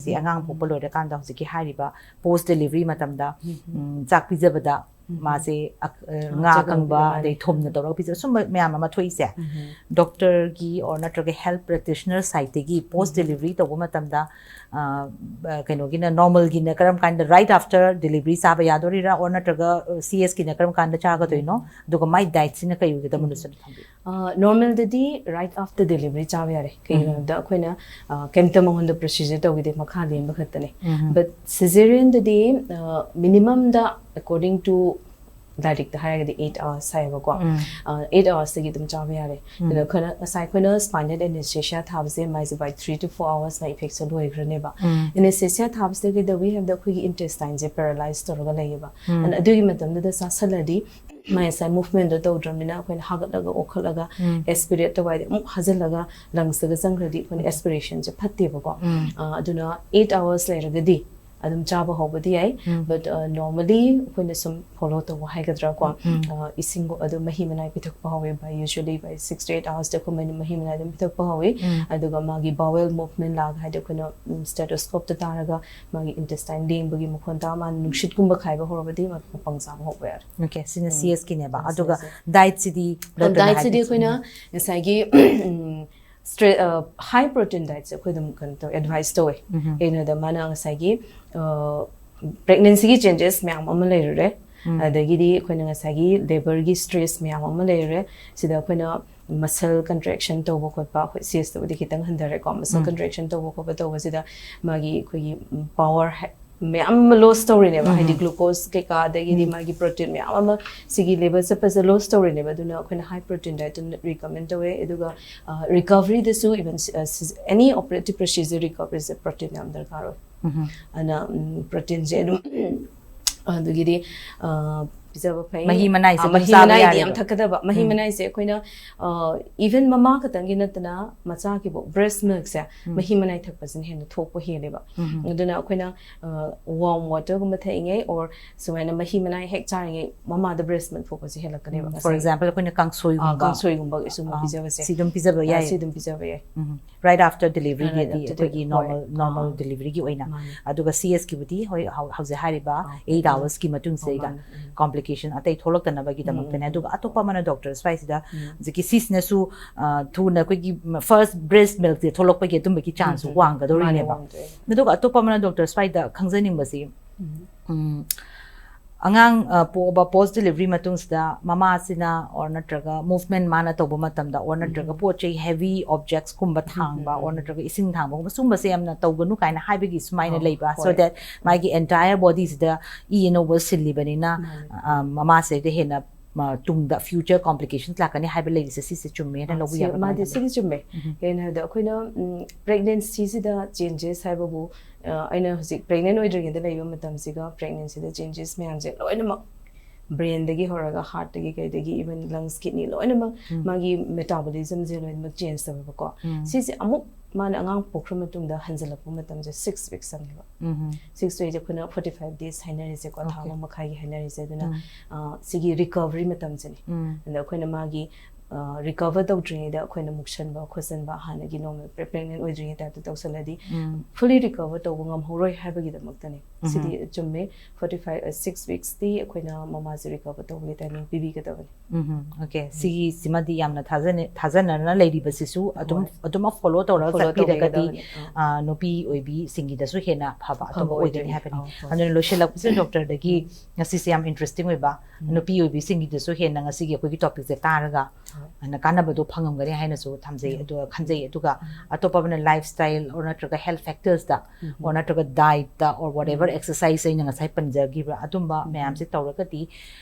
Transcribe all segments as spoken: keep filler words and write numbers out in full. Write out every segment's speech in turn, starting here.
ꯁꯤ ꯑꯉꯥꯡ ꯄꯣꯛꯄ ꯂꯣꯏꯔꯀꯥꯟꯗ ꯍꯧꯖꯤꯛꯀꯤ ꯍꯥꯏꯔꯤꯕ post delivery ꯃꯇꯝꯗ, ꯎꯝ, ꯆꯥꯛ ꯄꯤꯖꯕꯗ ꯃꯥꯁꯦ ꯑꯛ-, ꯑ, ꯉꯥ ꯑꯀꯪꯕ, ꯑꯗꯩ ꯊꯨꯝꯅ ꯇꯧꯔꯒ ꯄꯤꯖꯕ, ꯁꯨꯝꯕ ꯃꯌꯥꯝ ꯑꯃ ꯊꯣꯛꯏꯁꯦ꯫ ꯗꯣꯛꯇꯔꯒꯤ or ꯅꯠꯇ꯭ꯔꯒ health practitioner side ꯇꯒꯤ post delivery ꯇꯧꯕ ꯃꯇꯝꯗ, ꯑ, ꯑ, ꯀꯩꯅꯣꯒꯤꯅ, normalꯒꯤꯅ ꯀꯔꯝ ꯀꯥꯟꯗ, right after delivery ꯆꯥꯕ ꯌꯥꯗꯣꯔꯤꯔꯥ, or ꯅꯠꯇ꯭ꯔꯒ, ꯑ, C S ꯀꯤꯅ ꯀꯔꯝ ꯀꯥꯟꯗ ꯆꯥꯒꯗꯣꯏꯅꯣ? ꯑꯗꯨꯒ ꯃꯥꯏ dietꯁꯤꯅ ꯀꯩ ꯑꯣꯏꯒꯗꯕꯅꯣ ꯁꯤꯅ ꯈꯪꯕꯤꯌꯨ꯫ ꯑ, normalꯗꯗꯤ right after delivery ꯆꯥꯕ ꯌꯥꯔꯦ꯫ ꯀꯩꯒꯤꯅꯣ ꯍꯥꯏꯕꯗ ꯑꯩꯈꯣꯏꯅ, ꯑ, ꯀꯩꯝꯇ ꯃꯉꯣꯟꯗ procedure ꯇꯧꯈꯤꯗꯦ, ꯃꯈꯥ ꯂꯦꯟꯕ ꯈꯛꯇꯅꯦ꯫ But cesareanꯗꯗꯤ, ꯑ, minimumꯗ according to ꯂꯥꯏꯔꯤꯛꯇ ꯍꯥꯏꯔꯒꯗꯤ eight hours ꯍꯥꯏꯌꯦꯕꯀꯣ꯫ ꯑ, eight hoursꯇꯒꯤ ꯑꯗꯨꯝ ꯆꯥꯕ ꯌꯥꯔꯦ꯫ ꯑꯗꯨꯅ ꯑꯩꯈꯣꯏꯅ, ꯉꯁꯥꯏ ꯑꯩꯈꯣꯏꯅ spinal anesthesia ꯊꯥꯕꯁꯦ ꯃꯥꯏꯁꯦ by three to four hours my effectꯁꯦ ꯂꯣꯏꯈ꯭ꯔꯅꯦꯕ꯫ Anesthesia ꯊꯥꯕꯁꯤꯗ ꯀꯩꯗꯧꯏ ꯍꯥꯏꯕꯗ ꯑꯩꯈꯣꯏꯒꯤ intestineꯁꯦ paralyze ꯇꯧꯔꯒ ꯂꯩꯌꯦꯕ꯫ ꯑꯗꯨꯅ ꯑꯗꯨꯒꯤ ꯃꯇꯝꯗꯨꯗ ꯆꯥꯁꯜꯂꯗꯤ ꯃꯥꯏ ꯉꯁꯥꯏ movementꯗꯣ ꯇꯧꯗ꯭ꯔꯕꯅꯤꯅ ꯑꯩꯈꯣꯏꯅ ꯍꯥꯒꯠꯂꯒ ꯑꯣꯈꯠꯂꯒ aspirate ꯇꯧꯕ ꯍꯥꯏꯗꯤ ꯑꯃꯨꯛ ꯍꯥꯖꯤꯜꯂꯒ lungsꯇꯒ ꯆꯪꯈ꯭ꯔꯗꯤ ꯑꯩꯈꯣꯏꯅ aspirationꯁꯦ ꯐꯠꯇꯦꯕꯀꯣ꯫ ꯑ, ꯑꯗꯨꯅ eight hours ꯂꯩꯔꯒꯗꯤ ꯑꯗꯨꯝ ꯆꯥꯕ ꯍꯧꯕꯗꯤ ꯌꯥꯏ꯫ But, ꯑ, normally ꯑꯩꯈꯣꯏꯅ ꯁꯨꯝ follow ꯇꯧꯕ ꯍꯥꯏꯒꯗ꯭ꯔꯥ ꯀꯣ, ꯑ, ꯏꯁꯤꯡ ꯑꯗꯨꯝ ꯃꯍꯤ ꯃꯅꯥꯏ ꯄꯤꯊꯛꯄ ꯍꯧꯋꯦ by usually by six to eight hoursꯇ ꯑꯩꯈꯣꯏ ꯃꯍꯤ ꯃꯅꯥꯏ ꯑꯗꯨꯝ ꯄꯤꯊꯛꯄ ꯍꯧꯋꯤ꯫ ꯑꯗꯨꯒ ꯃꯥꯒꯤ bowel movement ꯂꯥꯛꯑꯒ ꯍꯥꯏꯗꯤ ꯑꯩꯈꯣꯏꯅ, ꯎꯝ, stethoscopeꯇ ꯇꯥꯔꯒ ꯃꯥꯒꯤ intestine ꯂꯦꯡꯕꯒꯤ ꯃꯈꯣꯟ ꯇꯥ ꯃꯥꯅ ꯅꯨꯡꯁꯤꯠꯀꯨꯝꯕ ꯈꯥꯏꯕ ꯍꯧꯔꯕꯗꯤ ꯃꯥ ꯃꯄꯪ ꯆꯥꯕ ꯍꯧꯕ ꯌꯥꯔꯦ꯫ Okay, ꯁꯤꯅ C S ꯀꯤꯅꯦꯕ꯫ ꯑꯗꯨꯒ dietꯁꯤꯗꯤ ꯗꯣꯛꯇꯔꯅ dietꯁꯤꯗꯤ ꯍꯥꯏꯕꯤꯔꯤꯁꯦ? ꯑꯩꯈꯣꯏꯅ ꯉꯁꯥꯏꯒꯤ, ꯎꯝ, straight, ꯑ, high protein dietꯁꯦ ꯑꯩꯈꯣꯏ ꯑꯗꯨꯝ ꯀꯩꯅꯣ ꯇꯧꯋꯦ, advise ꯇꯧꯋꯦ꯫ ꯀꯩꯒꯤꯅꯣꯗ ꯃꯥꯅ ꯉꯁꯥꯏꯒꯤ, ꯑ, pregnancyꯒꯤ changes ꯃꯌꯥꯝ ꯑꯃ ꯂꯩꯔꯨꯔꯦ꯫ ꯑꯗꯒꯤꯗꯤ ꯑꯩꯈꯣꯏꯅ ꯉꯁꯥꯏꯒꯤ labourꯒꯤ stress ꯃꯌꯥꯝ ꯑꯃ ꯂꯩꯔꯨꯔꯦ꯫ ꯁꯤꯗ ꯑꯩꯈꯣꯏꯅ muscle contraction ꯇꯧꯕ ꯈꯣꯠꯄ, ꯑꯩꯈꯣꯏ C Sꯇꯕꯨꯗꯤ ꯈꯤꯇꯪ ꯍꯟꯊꯔꯦꯀꯣ꯫ Muscle contraction ꯇꯧꯕ ꯈꯣꯠꯄ ꯇꯧꯕꯁꯤꯗ ꯃꯥꯒꯤ ꯑꯩꯈꯣꯏꯒꯤ power ꯍꯥꯏ-, ꯃꯌꯥꯝ ꯑꯃ lose ꯇꯧꯔꯤꯅꯦꯕ꯫ ꯍꯥꯏꯗꯤ glucose ꯀꯩꯀꯥ, ꯑꯗꯒꯤꯗꯤ ꯃꯥꯒꯤ protein ꯃꯌꯥꯝ ꯑꯃ ꯁꯤꯒꯤ labour ꯆꯠꯄꯁꯦ lose ꯇꯧꯔꯤꯅꯦꯕ꯫ ꯑꯗꯨꯅ ꯑꯩꯈꯣꯏꯅ high protein diet ꯑꯗꯨꯝ recommend ꯇꯧꯋꯦ꯫ ꯑꯗꯨꯒ, ꯑ, recoveryꯗꯁꯨ even, ꯑ, sis-, any operative procedureꯁꯦ recoveryꯁꯦ protein ꯌꯥꯝ ꯗꯔꯀꯥꯔ ꯑꯣꯏ꯫ ꯑꯗꯨꯅ, ꯎꯝ, proteinꯁꯦ ꯑꯗꯨꯝ, ꯑꯗꯨꯒꯤꯗꯤ, ꯑ, ꯄꯤꯖꯕ ꯐꯩ꯫ ꯃꯍꯤ ꯃꯅꯥꯏꯁꯦ ꯑ, ꯑꯗꯨꯝ ꯃꯍꯤ ꯆꯥꯕ ꯃꯅꯥꯏꯗꯤ ꯌꯥꯔꯦꯕ꯫ ꯌꯥꯝ ꯊꯛꯀꯗꯕ꯫ ꯃꯍꯤ ꯎꯝ꯫ ꯃꯅꯥꯏꯁꯦ ꯑꯩꯈꯣꯏꯅ even ꯃꯃꯥ ꯈꯛꯇꯪꯒꯤ ꯅꯠꯇꯅ ꯃꯆꯥꯒꯤꯕꯨ breast milkꯁꯦ ꯎꯝ꯫ ꯃꯍꯤ ꯃꯅꯥꯏ ꯊꯛꯄꯁꯤꯅ ꯍꯦꯟꯅ ꯊꯣꯛꯄ ꯍꯦꯜꯂꯦꯕ꯫ ꯎꯝ꯫ ꯑꯗꯨꯅ ꯑꯩꯈꯣꯏꯅ warm waterꯒꯨꯝꯕ ꯊꯛꯏꯉꯩ or ꯁꯨꯃꯥꯏꯅ ꯃꯍꯤ ꯃꯅꯥꯏ ꯍꯦꯛ ꯆꯥꯔꯤꯉꯩ ꯃꯃꯥꯗ breast milk ꯊꯣꯛꯄꯁꯦ ꯍꯦꯜꯂꯛꯀꯅꯦꯕ꯫ For ꯉꯁꯥꯏ example, ꯑꯩꯈꯣꯏꯅ ꯑ, ꯀꯥꯡꯁꯣꯏꯒꯨꯝꯕ ꯀꯥꯡꯁꯣꯏꯒꯨꯝꯕ ꯁꯨꯝꯕ ꯑ, ꯄꯤꯖꯕꯁꯦ ꯁꯤ ꯑꯗꯨꯝ ꯄꯤꯖꯕ ꯑ, ꯌꯥꯏ꯫ ꯁꯤ ꯑꯗꯨꯝ ꯄꯤꯖꯕ ꯌꯥꯏ꯫ ꯎꯝ. Right after Right deliveryꯒꯤꯗꯤ after ꯑꯩꯈꯣꯏꯒꯤ delivery, normal ꯍꯣꯏ꯫ normal ꯑꯥ. deliveryꯒꯤ ꯑꯣꯏꯅ꯫ ꯃꯥꯅꯦ. ꯑꯗꯨꯒ C Sꯀꯤꯕꯨꯗꯤ ꯍꯣꯏ ꯍꯧ- ꯍꯧꯖꯤꯛ ꯍꯥꯏꯔꯤꯕ ꯑꯥ, eight ꯃꯥꯅꯦ. hoursꯀꯤ ꯃꯇꯨꯡꯁꯤꯗꯩꯗ ꯃꯥꯅꯦ. ꯎꯝ. complication ꯑꯇꯩ ꯊꯣꯛꯂꯛꯇꯅꯕꯒꯤꯗꯃꯛꯇꯅꯦ꯫ ꯎꯝ. ꯑꯗꯨꯒ ꯑꯇꯣꯞꯄ ꯑꯃꯅ doctor ꯁ꯭ꯋꯥꯏꯁꯤꯗ ꯎꯝ. ꯍꯧꯖꯤꯛꯀꯤ ꯁꯤꯁꯤꯅꯁꯨ ꯑ, ꯊꯨꯅ ꯑꯩꯈꯣꯏꯒꯤ first breast milkꯁꯦ ꯊꯣꯛꯂꯛꯄꯒꯤ ꯑꯗꯨꯝꯕꯒꯤ chanceꯁꯨ ꯎꯝ. ꯋꯥꯡꯒꯗꯧꯔꯤꯅꯦꯕ꯫ ꯃꯥꯅꯦ, ꯋꯥꯡꯗꯣꯏꯅꯦ. ꯑꯗꯨꯒ ꯑꯇꯣꯞꯄ ꯑꯃꯅ doctor ꯁ꯭ꯋꯥꯏꯗ ꯈꯪꯖꯅꯤꯡꯕꯁꯤ ꯎꯝ. ꯎꯝ, ꯑꯉꯥꯡ ꯑ, ꯄꯣꯛꯑꯕ post delivery ꯃꯇꯨꯡꯁꯤꯗ ꯃꯃꯥꯁꯤꯅ or ꯅꯠꯇ꯭ꯔꯒ movement ꯃꯥꯅ ꯇꯧꯕ ꯃꯇꯝꯗ or ꯅꯠꯇ꯭ꯔꯒ ꯎꯝ. ꯄꯣꯠ ꯆꯩ heavy objectsꯀꯨꯝꯕ ꯎꯝ, ꯊꯥꯡꯕ ꯎꯝ, or ꯎꯝ. ꯅꯠꯇ꯭ꯔꯒ ꯏꯁꯤꯡ ꯊꯥꯡꯕꯒꯨꯝꯕ ꯁꯨꯝꯕꯁꯦ ꯌꯥꯝꯅ ꯇꯧꯒꯅꯨ ꯀꯥꯏꯅ ꯍꯥꯏꯕꯒꯤ ꯁꯨꯃꯥꯏꯅ ꯑꯣ, ꯂꯩꯕ꯫ So ꯍꯣꯏ. that ꯃꯥꯒꯤ entire bodyꯁꯤꯗ ꯏ ꯑꯅꯧꯕ ꯁꯤꯜꯂꯤꯕꯅꯤꯅ ꯃꯥꯅꯦ. ꯑ, ꯃꯃꯥꯁꯤꯗ ꯍꯦꯟꯅ ꯃ, ꯇꯨꯡꯗ future complications ꯂꯥꯛꯀꯅꯤ ꯍꯥꯏꯕ ꯂꯩꯔꯤꯁꯦ ꯁꯤꯁꯦ ꯆꯨꯝꯃꯦꯅ ꯑ, ꯂꯧꯕ ꯁꯤ- ꯌꯥꯕ ꯃꯥꯗꯤ ꯀꯃꯥꯏꯅ ꯇꯧꯅꯤ? ꯁꯤꯗꯤ ꯆꯨꯝꯃꯦ꯫ ꯎꯝ. ꯀꯩꯒꯤꯅꯣ ꯍꯥꯏꯕꯗ ꯑꯩꯈꯣꯏꯅ ꯎꯝ, pregnancyꯁꯤꯗ changes ꯍꯥꯏꯕꯕꯨ ꯑ, ꯑꯩꯅ ꯍꯧꯖꯤꯛ pregnant ꯑꯣꯏꯗ꯭ꯔꯤꯉꯩꯗ ꯂꯩꯕ ꯃꯇꯝꯁꯤꯒ pregnancyꯗ changes ꯃꯌꯥꯝꯁꯦ ꯂꯣꯏꯅꯃꯛ brainꯗꯒꯤ ꯍꯧꯔꯒ heartꯇꯒꯤ ꯀꯩꯗꯒꯤ even lungs kidney ꯂꯣꯏꯅꯃꯛ ꯎꯝ. ꯃꯥꯒꯤ metabolismꯁꯦ ꯂꯣꯏꯅꯃꯛ change ꯇꯧꯋꯦꯕꯀꯣ꯫ ꯎꯝ. ꯁꯤꯁꯦ ꯑꯃꯨꯛ ꯃꯥꯅ ꯑꯉꯥꯡ ꯄꯣꯛꯈ꯭ꯔ ꯃꯇꯨꯡꯗ ꯍꯟꯖꯤꯜꯂꯛꯄ ꯃꯇꯝꯁꯦ six weeks ꯆꯪꯉꯦꯕ꯫ ꯎꯝ. Six weeks ꯑꯩꯈꯣꯏꯅ forty five days ꯍꯥꯏꯅꯔꯤꯁꯦꯀꯣ, ꯊꯥ Okay. ꯑꯃ ꯃꯈꯥꯏꯒꯤ ꯍꯥꯏꯅꯔꯤꯁꯦ꯫ ꯑꯗꯨꯅ ꯎꯝ. ꯑ, ꯁꯤꯒꯤ recovery ꯃꯇꯝꯁꯤꯅꯤ꯫ ꯎꯝ. ꯑꯗ ꯑꯩꯈꯣꯏꯅ ꯃꯥꯒꯤ recover ꯇꯧꯗ꯭ꯔꯤꯉꯩꯗ ꯑꯩꯈꯣꯏꯅ ꯃꯨꯛꯁꯟꯕ ꯈꯣꯠꯆꯟꯕ ꯍꯥꯟꯅꯒꯤ normal pregnant ꯑꯣꯏꯗ꯭ꯔꯤꯉꯩ typeꯇ ꯇꯧꯁꯜꯂꯗꯤ ꯎꯝ. fully recover ꯇꯧꯕ ꯉꯝꯍꯧꯔꯣꯏ ꯍꯥꯏꯕꯒꯤꯗꯃꯛꯇꯅꯤ꯫ ꯎꯝ. ꯁꯤꯗꯤ ꯆꯨꯝꯃꯦ, forty five six weeksꯇꯤ ꯑꯩꯈꯣꯏꯅ ꯃꯃꯥꯁꯦ recover ꯇꯧꯕꯒꯤ timing ꯄꯤꯕꯤꯒꯗꯕꯅꯤ꯫ ꯎꯝ. Okay, ꯁꯤꯒꯤꯁꯤꯃꯗꯤ ꯌꯥꯝꯅ ꯊꯥꯖꯅ ꯊꯥꯖꯅꯅ ꯂꯩꯔꯤꯕꯁꯤꯁꯨ ꯑꯗꯨꯝ ꯍꯣꯏ. ꯑꯗꯨꯃꯛ follow ꯇꯧꯔꯒ Follow ꯆꯠꯄꯤꯔꯒꯗꯤ ꯇꯧꯕꯤꯒꯗꯕꯅꯤ. ꯑꯥ. ꯑ, ꯅꯨꯄꯤ ꯑꯣꯏꯕꯤꯁꯤꯡꯒꯤꯗꯁꯨ ꯍꯦꯟꯅ ꯐꯕ ꯐꯕ ꯑꯗꯨꯝꯕ ꯑꯣꯏꯒꯅꯤ ꯑꯣꯏꯗꯣꯏꯅꯤ. ꯍꯥꯏꯕꯅꯤ꯫ ꯑꯧ, ꯍꯣꯏ. ꯑꯗꯨꯅ ꯂꯣꯏꯁꯤꯜꯂꯛꯄꯁꯤꯗ doctorꯗꯒꯤ ꯎꯝ. ꯉꯁꯤꯁꯦ ꯌꯥꯝ interesting ꯑꯣꯏꯕ ꯎꯝ. ꯅꯨꯄꯤ ꯑꯣꯏꯕꯤꯁꯤꯡꯒꯤꯗꯁꯨ ꯍꯦꯟꯅ ꯉꯁꯤꯒꯤ ꯑꯩꯈꯣꯏꯒꯤ topicꯁꯦ ꯇꯥꯔꯒ ꯍꯣꯏ. ꯑꯅ ꯀꯥꯟꯅꯕꯗꯣ ꯐꯪꯉꯝꯒꯅꯤ ꯍꯥꯏꯅꯁꯨ ꯊꯝꯖꯩ꯫ ꯎꯝ. ꯑꯗꯨꯒ ꯈꯟꯖꯩ꯫ ꯑꯗꯨꯒ ꯑꯇꯣꯞꯄ ꯑꯃꯅ lifestyle or ꯅꯠꯇ꯭ꯔꯒ health factorsꯇ ꯎꯝ. or ꯅꯠꯇ꯭ꯔꯒ dietꯇ or whatever ꯎꯝ. exercise ꯑꯩꯅ ꯉꯁꯥꯏ ꯄꯟꯖꯈꯤꯕ ꯑꯗꯨꯝꯕ ꯎꯝ. ꯃꯌꯥꯝꯁꯦ ꯇꯧꯔꯒꯗꯤ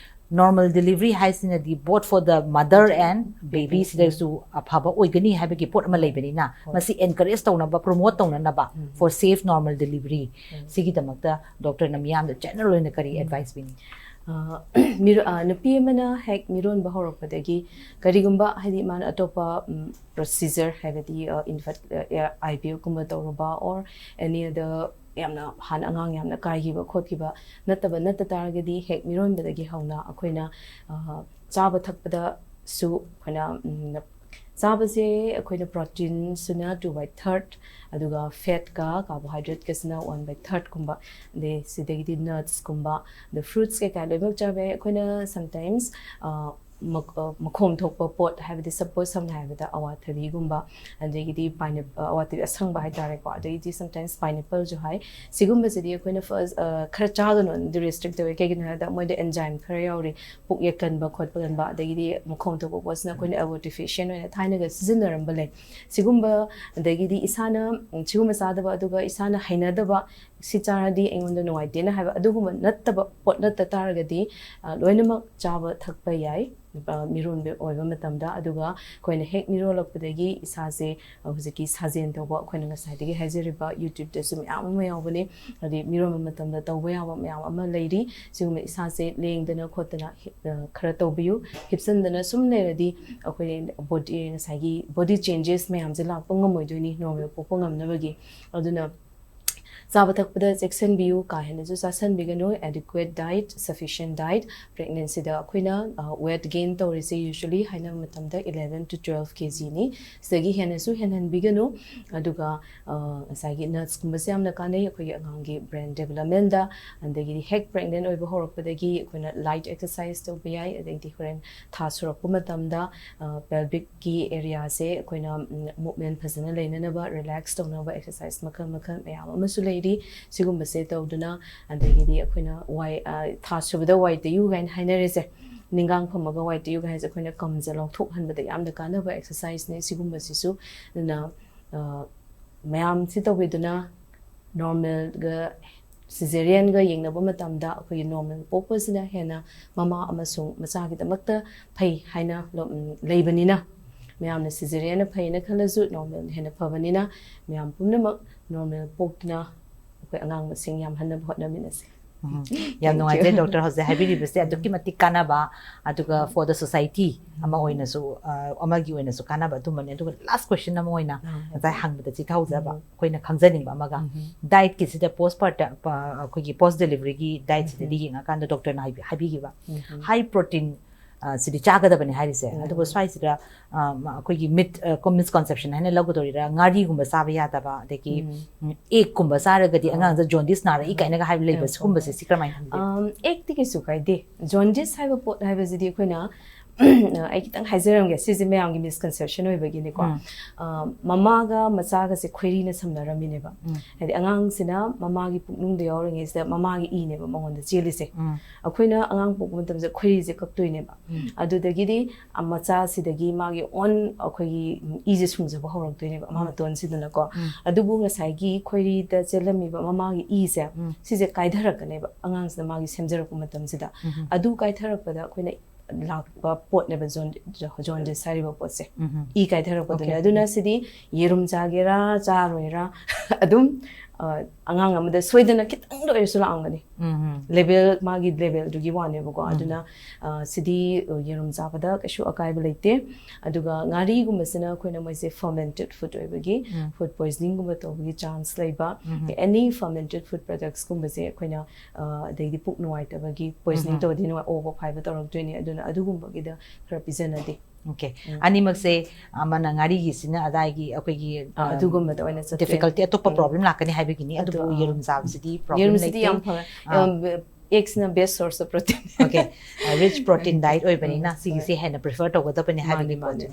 normal delivery ꯍꯥꯏꯁꯤꯅꯗꯤ both for the mother and Baby. babyꯁꯤꯗꯁꯨ ꯑꯐꯕ ꯑꯣꯏꯒꯅꯤ ꯍꯥꯏꯕꯒꯤ ꯄꯣꯠ ꯑꯃ ꯂꯩꯕꯅꯤꯅ ꯍꯣꯏ. ꯃꯁꯤ encourage ꯇꯧꯅꯕ, promote ꯇꯧꯅꯅꯕ ꯎꯝ. for safe normal delivery um. ꯁꯤꯒꯤꯗꯃꯛꯇ doctor ꯅꯃꯤꯌꯥꯝꯗ general ꯑꯣꯏꯅ ꯀꯔꯤ ꯎꯝ. advice ꯄꯤꯅꯤ? ꯑ, ꯃꯤꯔꯣ- ꯑ, ꯅꯨꯄꯤ ꯑꯃꯅ ꯍꯦꯛ ꯃꯤꯔꯣꯟꯕ ꯍꯧꯔꯛꯄꯗꯒꯤ ꯀꯔꯤꯒꯨꯝꯕ, ꯍꯥꯏꯗꯤ, ꯃꯥꯅ ꯑꯇꯣꯞꯄ, ꯎꯝ, procedure, ꯍꯥꯏꯕꯗꯤ, ꯑ, infer- ꯑ, IVF ꯀꯨꯝꯕ ꯇꯧꯔꯨꯕ, or any other, ꯌꯥꯝꯅ ꯍꯥꯟꯅ ꯑꯉꯥꯡ ꯌꯥꯝꯅ ꯀꯥꯏꯈꯤꯕ ꯈꯣꯠꯈꯤꯕ ꯅꯠꯇꯕ ꯅꯠꯇ ꯇꯥꯔꯒꯗꯤ, ꯍꯦꯛ ꯃꯤꯔꯣꯟꯕꯗꯒꯤ ꯍꯧꯅ ꯑꯩꯈꯣꯏꯅ, ꯑ, ꯆꯥꯕ ꯊꯛꯄꯗꯁꯨ ꯑꯩꯈꯣꯏꯅ, ꯎꯝ, ꯆꯥꯕꯁꯦ ꯑꯩꯈꯣꯏꯅ proteinꯁꯤꯅ two by third, ꯑꯗꯨꯒ fatꯀ carbohydrateꯀꯁꯤꯅ one by thirdꯀꯨꯝꯕ, ꯑꯗꯩ ꯁꯤꯗꯒꯤꯗꯤ nutsꯀꯨꯝꯕ, ꯑꯗ fruits ꯀꯩꯀꯥ ꯂꯣꯏꯅꯃꯛ ꯆꯥꯕ ꯌꯥꯏ꯫ ꯑꯩꯈꯣꯏꯅ sometimes, ꯑ, ꯃꯈꯣꯝ ꯊꯣꯛꯄ ꯄꯣꯠ, ꯍꯥꯏꯕꯗꯤ, suppose, ꯁꯝꯅ ꯍꯥꯏꯔꯕꯗ, ꯑꯋꯥꯊꯕꯤꯒꯨꯝꯕ, ꯑꯗꯒꯤꯗꯤ pineapple, ꯑꯋꯥꯊꯕꯤ ꯑꯁꯪꯕ ꯍꯥꯏꯇꯥꯔꯦꯀꯣ, ꯑꯗꯒꯤꯗꯤ sometimes pineappleꯁꯨ ꯍꯥꯏ꯫ ꯁꯤꯒꯨꯝꯕꯁꯤꯗꯤ ꯑꯩꯈꯣꯏꯅ first, ꯑ, ꯈꯔ ꯆꯥꯒꯅꯨ ꯑꯗꯨ restrict ꯇꯧꯋꯦ꯫ ꯀꯩꯒꯤꯅꯣ ꯍꯥꯏꯕꯗ, ꯃꯣꯏꯗ enzyme ꯈꯔ ꯌꯥꯎꯔꯤ, ꯄꯨꯛ ꯌꯦꯛꯀꯟꯕ ꯈꯣꯠꯄ ꯀꯟꯕ, ꯑꯗꯒꯤꯗꯤ ꯃꯈꯣꯝ ꯊꯣꯛꯄ ꯄꯣꯠꯁꯤꯅ ꯑꯩꯈꯣꯏꯅ abortifacient ꯑꯣꯏꯅ ꯊꯥꯏꯅꯒ ꯁꯤꯖꯤꯟꯅꯔꯝꯕ ꯂꯩ꯫ ꯁꯤꯒꯨꯝꯕ, ꯑꯗꯒꯤꯗꯤ ꯏꯁꯥꯅ, ꯎꯝ, ꯁꯤꯒꯨꯝꯕ ꯆꯥꯗꯕ, ꯑꯗꯨꯒ ꯏꯁꯥꯅ ꯍꯩꯅꯗꯕ, ꯁꯤ ꯆꯥꯔꯗꯤ ꯑꯩꯉꯣꯟꯗ ꯅꯨꯡꯉꯥꯏꯇꯦꯅ ꯍꯥꯏꯕ ꯑꯗꯨꯒꯨꯝꯕ ꯅꯠꯇꯕ ꯄꯣꯠ ꯅꯠꯇ ꯇꯥꯔꯒꯗꯤ, ꯑ, ꯂꯣꯏꯅꯃꯛ ꯆꯥꯕ ꯊꯛꯄ ꯌꯥꯏ, ꯑ, ꯃꯤꯔꯣꯟꯕ ꯑꯣꯏꯕ ꯃꯇꯝꯗ꯫ ꯑꯗꯨꯒ ꯑꯩꯈꯣꯏꯅ ꯍꯦꯛ ꯃꯤꯔꯣꯜꯂꯛꯄꯗꯒꯤ ꯏꯁꯥꯁꯦ, ꯑ, ꯍꯧꯖꯤꯛꯀꯤ ꯁꯥꯖꯦꯟ ꯇꯧꯕ, ꯑꯩꯈꯣꯏꯅ ꯉꯁꯥꯏꯗꯒꯤ ꯍꯥꯏꯖꯔꯤꯕ, YouTubeꯇꯁꯨ ꯃꯌꯥꯝ ꯑꯃ ꯌꯥꯎꯕꯅꯦ, ꯍꯥꯏꯗꯤ ꯃꯤꯔꯣꯟꯕ ꯃꯇꯝꯗ ꯇꯧꯕ ꯌꯥꯕ ꯃꯌꯥꯝ ꯑꯃ ꯂꯩꯔꯤ꯫ ꯁꯤꯒꯨꯝꯕ ꯏꯁꯥꯁꯦ ꯂꯦꯡꯗꯅ ꯈꯣꯠꯇꯅ, ꯑ, ꯈꯔ ꯇꯧꯕꯤꯌꯨ꯫ ꯍꯤꯞꯆꯟꯗꯅ ꯁꯨꯝ ꯂꯩꯔꯗꯤ ꯑꯩꯈꯣꯏ body, ꯉꯁꯥꯏꯒꯤ body changes ꯃꯌꯥꯝꯁꯦ ꯂꯥꯛꯄ ꯉꯝꯃꯣꯏꯗꯣꯏꯅꯤ normal ꯄꯣꯛꯄ ꯉꯝꯅꯕꯒꯤ꯫ ꯑꯗꯨꯅ ꯆꯥꯕ ꯊꯛꯄꯗ ꯆꯦꯛꯁꯤꯟꯕꯤꯌꯨ, ꯀꯥ ꯍꯦꯟꯅꯁꯨ ꯆꯥꯁꯤꯟꯕꯤꯒꯅꯨ꯫ Adequate diet, sufficient diet꯫ Pregnancyꯗ ꯑꯩꯈꯣꯏꯅ, ꯑ, weight gain ꯇꯧꯔꯤꯁꯦ usually ꯍꯥꯏꯅꯕ ꯃꯇꯝꯗ eleven to twelve kgꯅꯤ꯫ ꯁꯤꯗꯒꯤ ꯍꯦꯟꯅꯁꯨ ꯍꯦꯟꯍꯟꯕꯤꯒꯅꯨ꯫ ꯑꯗꯨꯒ, ꯑ, ꯉꯁꯥꯏꯒꯤ nutsꯀꯨꯝꯕꯁꯦ ꯌꯥꯝꯅ ꯀꯥꯟꯅꯩ ꯑꯩꯈꯣꯏꯒꯤ ꯑꯉꯥꯡꯒꯤ brain developmentꯗ꯫ ꯑꯗꯒꯤꯗꯤ ꯍꯦꯛ pregnant ꯑꯣꯏꯕ ꯍꯧꯔꯛꯄꯗꯒꯤ ꯑꯩꯈꯣꯏꯅ light exercise ꯇꯧꯕ ꯌꯥꯏ꯫ ꯑꯗꯩꯗꯤ ꯍꯣꯔꯦꯟ ꯊꯥ ꯁꯨꯔꯛꯄ ꯃꯇꯝꯗ, ꯑ, pelvicꯀꯤ areaꯁꯦ ꯑꯩꯈꯣꯏꯅ, ꯎꯝ, movement ꯐꯖꯅ ꯂꯩꯅꯅꯕ, relax ꯇꯧꯅꯕ exercise ꯃꯈꯜ ꯃꯈꯜ ꯃꯌꯥꯝ ꯑꯃꯁꯨ ꯂꯩꯔꯤ꯫ ꯁꯤꯒꯨꯝꯕꯁꯦ ꯇꯧꯗꯨꯅ, ꯑꯗꯒꯤꯗꯤ ꯑꯩꯈꯣꯏꯅ ꯋꯥꯏ, ꯑ, ꯊꯥ ꯁꯨꯕꯗ ꯋꯥꯏ ꯇꯩꯌꯨ ꯀꯥꯏꯅ ꯍꯥꯏꯅꯔꯤꯁꯦ, ꯅꯤꯡꯒꯥꯡ ꯐꯝꯃꯒ ꯋꯥꯏ ꯇꯩꯌꯨ ꯀꯥꯏꯅ ꯍꯥꯏꯁꯦ, ꯑꯩꯈꯣꯏꯅ ꯀꯝꯁꯦ ꯂꯧꯊꯣꯛꯍꯟꯕꯗ ꯌꯥꯝꯅ ꯀꯥꯟꯅꯕ exerciseꯅꯦ ꯁꯤꯒꯨꯝꯕꯁꯤꯁꯨ꯫ ꯑꯗꯨꯅ, ꯑ, ꯃꯌꯥꯝꯁꯤ ꯇꯧꯕꯤꯗꯨꯅ normalꯒ cesareanꯒ ꯌꯦꯡꯅꯕ ꯃꯇꯝꯗ ꯑꯩꯈꯣꯏꯒꯤ normal ꯄꯣꯛꯄꯁꯤꯅ ꯍꯦꯟꯅ ꯃꯃꯥ ꯑꯃꯁꯨꯡ ꯃꯆꯥꯒꯤꯗꯃꯛꯇ ꯐꯩ ꯍꯥꯏꯅ ꯂꯧ-, ꯎꯝ, ꯂꯩꯕꯅꯤꯅ, ꯃꯌꯥꯝꯅ cesareanꯅ ꯐꯩꯅ ꯈꯜꯂꯁꯨ normalꯅ ꯍꯦꯟꯅ ꯐꯕꯅꯤꯅ, ꯃꯌꯥꯝ ꯄꯨꯝꯅꯃꯛ normal ꯄꯣꯛꯇꯨꯅ ꯑꯩꯈꯣꯏ ꯑꯉꯥꯡ ꯃꯁꯤꯡ ꯌꯥꯝꯍꯟꯅꯕ ꯍꯣꯠꯅꯃꯤꯟꯅꯁꯤ꯫ ꯎꯝ, ꯌꯥꯝ ꯅꯨꯡꯉꯥꯏꯖꯩ ꯗꯣꯛꯇꯔ ꯍꯧꯖꯤꯛ ꯍꯥꯏꯕꯤꯔꯤꯕꯁꯦ ꯑꯗꯨꯛꯀꯤ ꯃꯇꯤꯛ ꯀꯥꯟꯅꯕ, ꯑꯗꯨꯒ for the society ꯑꯃ ꯑꯣꯏꯅꯁꯨ, ꯑ, ꯑꯃꯒꯤ ꯑꯣꯏꯅꯁꯨ ꯀꯥꯟꯅꯕ ꯑꯗꯨꯝꯕꯅꯦ꯫ ꯑꯗꯨꯒ ꯂꯥꯁ ꯀ꯭ꯋꯦꯁꯟ ꯑꯃ ꯑꯣꯏꯅ, ꯉꯁꯥꯏ ꯍꯪꯕꯗ ꯆꯤꯊꯍꯧꯖꯕ ꯑꯩꯈꯣꯏꯅ ꯈꯪꯖꯅꯤꯡꯕ ꯑꯃꯒ, ꯗꯥꯏꯠꯀꯤꯁꯤꯗ ꯄꯣꯁ ꯄꯥꯔꯇ ꯑꯩꯈꯣꯏꯒꯤ ꯄꯣꯁ ꯗꯦꯂꯤꯚꯔꯤꯒꯤ ꯗꯥꯏꯠꯁꯤꯗꯗꯤ ꯌꯦꯡꯉꯀꯥꯟꯗ ꯗꯣꯛꯇꯔꯅ ꯍꯥꯏꯕꯤ- ꯍꯥꯏꯕꯤꯈꯤꯕ ꯍꯥꯏ ꯄ꯭ꯔꯣꯇꯤꯟ ꯁꯤꯗꯤ ꯆꯥꯒꯗꯕꯅꯤ ꯍꯥꯏꯔꯤꯁꯦ꯫ ꯑꯗꯨꯕꯨ ꯁ꯭ꯋꯥꯏꯁꯤꯗ, ꯑ, ꯃ- ꯑꯩꯈꯣꯏꯒꯤ ꯃꯤꯠ ꯃꯤꯁꯀꯣꯟꯁꯦꯞꯁꯟ ꯍꯥꯏꯅ ꯂꯧꯒꯗꯧꯔꯤꯔꯥ, ꯉꯥꯔꯤꯒꯨꯝꯕ ꯆꯥꯕ ꯌꯥꯗꯕ, ꯑꯗꯒꯤ ꯎꯝ, ꯑꯦꯛꯀꯨꯝꯕ ꯆꯥꯔꯒꯗꯤ ꯑꯉꯥꯡꯗ ꯖꯣꯟꯗꯤꯁ ꯅꯥꯔꯛꯏ ꯀꯥꯏꯅꯒ ꯍꯥꯏꯕ ꯂꯩꯕ, ꯁꯤꯒꯨꯝꯕꯁꯦ ꯁꯤ ꯀꯔꯝꯍꯥꯏꯅ ꯈꯪꯕꯤꯕ? ꯑꯦꯛꯇꯤ ꯀꯩꯁꯨ ꯀꯥꯏꯗꯦ꯫ ꯖꯣꯟꯗꯤꯁ ꯍꯥꯏꯕ ꯄꯣꯠ ꯍꯥꯏꯕꯁꯤꯗꯤ ꯑꯩꯈꯣꯏꯅ ꯑꯩ ꯈꯤꯇꯪ ꯍꯥꯏꯖꯔꯝꯒꯦ, ꯁꯤꯁꯦ ꯃꯌꯥꯝꯒꯤ ꯃꯤꯁꯀꯟꯁꯦꯞꯁꯟ ꯑꯣꯏꯕꯒꯤꯅꯤꯀꯣ꯫ ꯃꯃꯥꯒ ꯃꯆꯥꯒꯁꯦ ꯈꯣꯏꯔꯤꯅ ꯁꯝꯅꯔꯝꯃꯤꯅꯦꯕ꯫ ꯍꯥꯏꯗꯤ ꯑꯉꯥꯡꯁꯤꯅ ꯃꯃꯥꯒꯤ ꯄꯨꯛꯅꯨꯡꯗ ꯌꯥꯎꯔꯤꯉꯩꯁꯤꯗ ꯃꯃꯥꯒꯤ ꯏꯅꯦꯕ ꯃꯉꯣꯟꯗ ꯆꯦꯜꯂꯤꯁꯦ꯫ ꯑꯩꯈꯣꯏꯅ ꯑꯉꯥꯡ ꯄꯣꯛꯄ ꯃꯇꯝꯗ ꯈꯣꯏꯔꯤꯁꯦ ꯀꯛꯇꯣꯏꯅꯦꯕ꯫ ꯑꯗꯨꯗꯒꯤꯗꯤ ꯃꯆꯥꯁꯤꯗꯒꯤ ꯃꯥꯒꯤ ꯑꯣꯟ ꯑꯩꯈꯣꯏꯒꯤ ꯏꯁꯦ ꯁꯨꯡꯖꯕ ꯍꯧꯔꯛꯇꯣꯏꯅꯦꯕ ꯃꯥ ꯃꯇꯣꯟꯁꯤꯗꯅꯀꯣ꯫ ꯑꯗꯨꯕꯨ ꯉꯁꯥꯏꯒꯤ ꯈꯣꯏꯔꯤꯗ ꯆꯦꯜꯂꯝꯃꯤꯕ ꯃꯃꯥꯒꯤ ꯏꯁꯦ ꯁꯤꯁꯦ ꯀꯥꯏꯊꯔꯛꯀꯅꯦꯕ ꯑꯉꯥꯡꯁꯤꯅ ꯃꯥꯒꯤ ꯁꯦꯝꯖꯔꯛꯄ ꯃꯇꯝꯁꯤꯗ꯫ ꯑꯗꯨ ꯀꯥꯏꯊꯔꯛꯄꯗ ꯑꯩꯈꯣꯏꯅ ꯂꯥꯛꯄ ꯄꯣꯠꯅꯦꯕ ꯖꯣꯟ- ꯖꯣꯟꯗꯤꯁ ꯍꯥꯏꯔꯤꯕ ꯄꯣꯠꯁꯦ꯫ ꯏ ꯀꯥꯏꯊꯔꯛꯄꯗꯨꯅꯦ꯫ ꯑꯗꯨꯅ ꯁꯤꯗꯤ ꯌꯦꯔꯨꯝ ꯆꯥꯒꯦꯔꯥ ꯆꯥꯔꯣꯏꯔꯥ ꯑꯗꯨꯝ, ꯑ, ꯑꯉꯥꯡ ꯑꯃꯗ ꯁꯣꯏꯗꯅ ꯈꯤꯇꯪꯗ ꯑꯣꯏꯔꯁꯨ ꯂꯥꯛꯑꯝꯒꯅꯤ꯫ ꯂꯦꯕꯦꯜ, ꯃꯥꯒꯤ ꯂꯦꯕꯦꯜꯗꯨꯒꯤ ꯋꯥꯅꯦꯕꯀꯣ꯫ ꯑꯗꯨꯅ, ꯑ, ꯁꯤꯗꯤ, ꯑ, ꯌꯦꯔꯨꯝ ꯆꯥꯕꯗ ꯀꯩꯁꯨ ꯑꯀꯥꯏꯕ ꯂꯩꯇꯦ꯫ ꯑꯗꯨꯒ ꯉꯥꯔꯤꯒꯨꯝꯕꯁꯤꯅ ꯑꯩꯈꯣꯏꯅ ꯃꯣꯏꯁꯦ ꯐꯔꯃꯦꯟꯇꯦꯠ ꯐꯨꯗ ꯑꯣꯏꯕꯒꯤ ꯐꯨꯗ ꯄꯣꯏꯖꯅꯤꯡꯒꯨꯝꯕ ꯇꯧꯕꯒꯤ ꯆꯥꯟꯁ ꯂꯩꯕ꯫ ꯑꯦꯅꯤ ꯐꯔꯃꯦꯟꯇꯦꯠ ꯐꯨꯗ ꯄ꯭ꯔꯗꯛꯁꯀꯨꯝꯕꯁꯦ ꯑꯩꯈꯣꯏꯅ, ꯑ, ꯑꯗꯩꯗꯤ ꯄꯨꯛ ꯅꯨꯡꯉꯥꯏꯇꯕꯒꯤ ꯄꯣꯏꯖꯅꯤꯡ ꯇꯧꯔꯗꯤ ꯅꯨꯡꯉꯥꯏ ꯑꯣꯕ ꯐꯥꯏꯕ ꯇꯧꯔꯛꯇꯣꯏꯅꯦ꯫ ꯑꯗꯨꯅ ꯑꯗꯨꯒꯨꯝꯕꯒꯤꯗ ꯈꯔ ꯄꯤꯖꯅꯗꯦ꯫ ꯑꯣꯀꯦ꯫ ꯑꯅꯤꯃꯛꯁꯦ, ꯑꯃꯅ ꯉꯥꯔꯤꯒꯤꯁꯤꯅ ꯑꯗꯥꯏꯒꯤ ꯑꯩꯈꯣꯏꯒꯤ, ꯑ, ꯑꯗꯨꯒꯨꯝꯕꯗ ꯑꯣꯏꯅ ꯆꯠꯇꯣꯏꯅꯦ꯫ ꯗꯤꯐꯤꯀꯜꯇꯤ, ꯑꯇꯣꯞꯄ ꯄ꯭ꯔꯣꯕ꯭ꯂꯦꯝ ꯂꯥꯛꯀꯅꯤ ꯍꯥꯏꯕꯒꯤꯅꯤ꯫ ꯑꯗꯨꯕꯨ ꯑꯗꯨ, ꯑ, ꯌꯦꯔꯨꯝ ꯆꯥꯕꯁꯤꯗꯤ ꯄ꯭ꯔꯣꯕ꯭ꯂꯦꯝ ꯌꯦꯔꯨꯝꯁꯤꯗꯤ ꯂꯩꯇꯦ꯫ ꯌꯥꯝ ꯐꯕ꯫ ꯑꯦꯛꯁꯅ best source of protein. Okay. Rich protein diet ꯑꯣꯏꯕꯅꯤꯅ ꯁꯤꯒꯤꯁꯦ ꯍꯦꯟꯅ ꯄ꯭ꯔꯤꯐꯔ ꯇꯧꯒꯗꯕꯅꯤ ꯍꯥꯏꯕꯒꯤ ꯃꯥꯅꯦ, ꯄꯣꯠꯁꯦ꯫